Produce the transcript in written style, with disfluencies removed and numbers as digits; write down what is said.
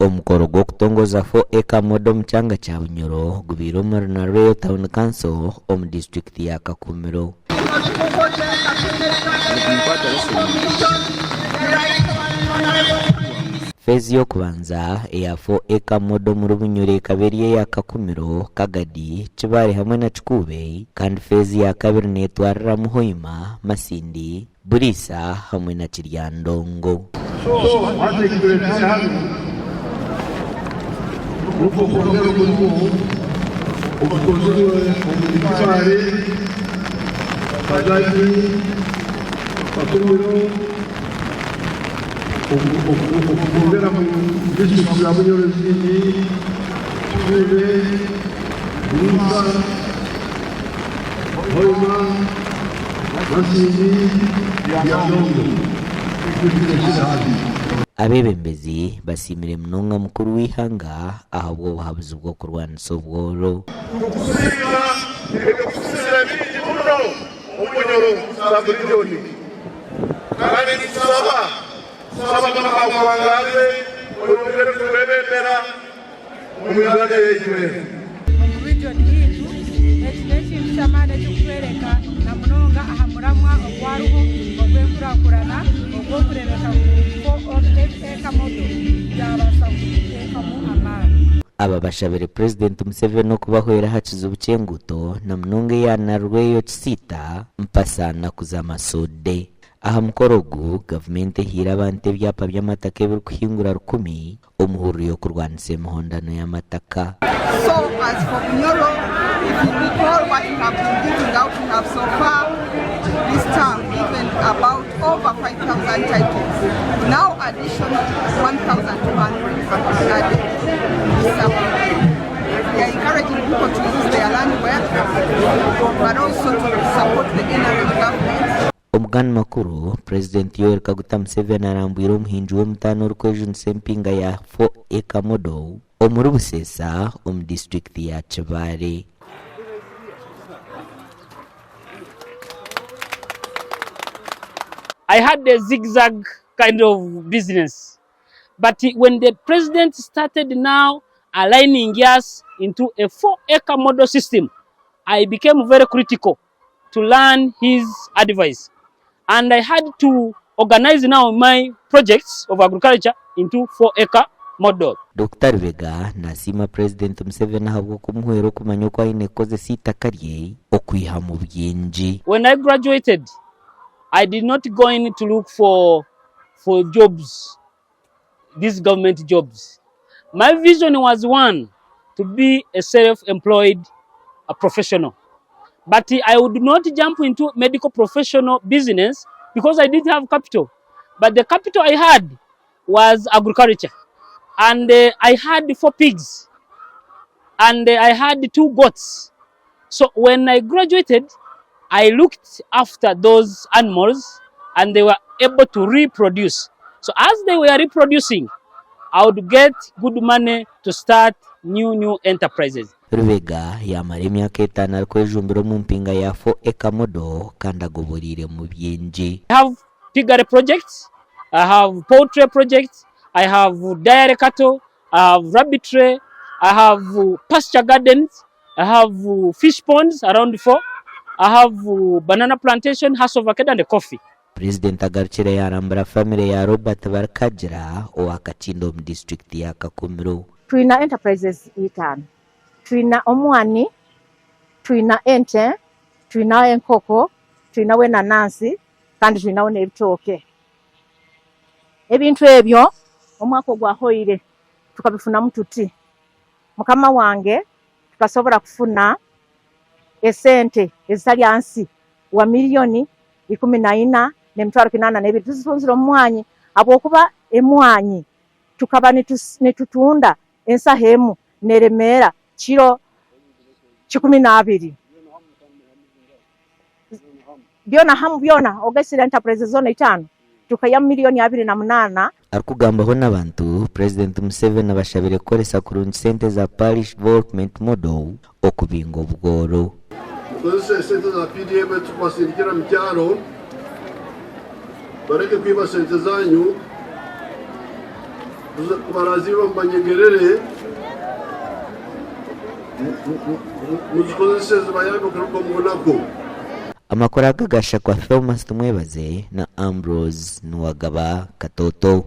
Omukoro gw'okutongoza Four Acre Model omu kyanga kya Bunyoro gubaire omuri Nalweyo Town Council omu disiturikiti ya Kakumiro. Feezi y'okubanza eya Four Acre Model omuri Bunyoro ekaba eri eya Kakumiro, Kagadi, Kibaale hamwe na Kikuube kandi feezi ya kabiri netwariramu Hoima, Masindi, Buriisa hamwe na Kiryandongo. So hati ekitureetsire hanu nukwo kwongera omurimo ogukozirwe omuri Kibaale, Kagadi, Kakumiro okugwongera mu disiturikiti za Bunyoro ezindi, Kikuube, Buriisa, Hoima, Masindi, Lyantongo. Abeebembezi basiimire munonga mukuru w'eihanga ahabw'obuhabuzi bw'okurwanisa obworo. Tukusiima eby'okutusisira bingi muno omu Bunyoro sub-region kandi nitusaba tusaba Mukama akuhangaze oyongere kutwebembera. omu Uganda yaitu egi. Omu region yaitu eki n'ekintu ky'amaani ekirikutworeka na munonga aha muramwa ogwariho ogw'enkurakurana ogw'okureebeka ngu Four Acre Model yaabaasa kuteekamu amaani. Aba bashabire Purezidenti Museveni okubahwera aha kizibu ky'enguuto na munonga eya Nalweyo Kisiita Mpasa Nakuza Masudde. Aha mukoro ogu, gavumenti ehaire abantu ebyapa by'amataka ebirikuhingura rukumi omuhururu y'okurwanisa emihondano y'amataka. So as for Bunyoro, if you recall what we have been giving out, we have so far this term given about over 5,000 titles. Now additional 1,200 have been added this summer. We are encouraging people to use their land well, but also to support the NRM government. Omu gandi makuru, Purezidenti Yoweri Kaguta Museveni arambwire omuhingi w'omutaano orikwejunisa empinga ya Four Acre Model omuri Busesa omu disiturikiti ya Kibaale. I had a zigzag kind of business but when the president started now aligning us into a 4 acre model system, I became very critical to learn his advice and I had to organize now my projects of agriculture into 4 acre model. Dokita Lubega nasiima Purezidenti Museveni ahabw'okumuhwera okumanya oku aine kukozesa eitaka rye okwihamu bingi. When I graduated, I did not go in to look for, for jobs, these government jobs. My vision was one, to be a self-employed a professional. But I would not jump into medical professional business because I didn't have capital. But the capital I had was agriculture. And I had 4 pigs. And I had 2 goats. So when I graduated, I looked after those animals and they were able to reproduce. So as they were reproducing, I would get good money to start new enterprises. Lubega yaamara emyaka etaano arikwejumbira omu mpinga ya Four Acre Model kandi agoboriiremu bingi. I have piggery projects, I have poultry projects, I have dairy cattle, I have rabbitry, I have pasture gardens, I have fish ponds around 4, I have banana plantation, house of avocado and coffee. Purezidenti agarukire yaarambura famire ya Robert Barikagira owa Kakinda omu disiturikiti ya Kakumiro. Twina enterprises itaano, twina omwani, twina ente, twinaho enkoko, twinaho enanansi kandi twinaho n'ebitooke. Ebintu ebyo omwaka ogwahoire tukabifunamu tuti, Mukama wange tukasobora kufuna esente ezitari ahansi wa miriyoni 14 n'emitwaro 82 tuzitunzire omu mwanyi habwokuba emwanyi tukaba nitutunda ensaho emu neremeera kiro 12. Byona hamu byona ogaisire enterprises zoona itaano tukaihamu miriyoni 28. Arikugambaho n'abantu, Purezidenti Museveni abashabire kukoresa kurungi sente za Parish Development Model okubinga obworo. Mukozese esente za PDM ezitukubasindikira omu kyaro, bareke kwiba sente zanyu. Ku baraaziibe mubanyegerere, muzikozese zibayambe kuruga omu bunaku. Amakuru aga gashakwa Thomas Tumwebaze na Ambrose Nuwagaba Katoto.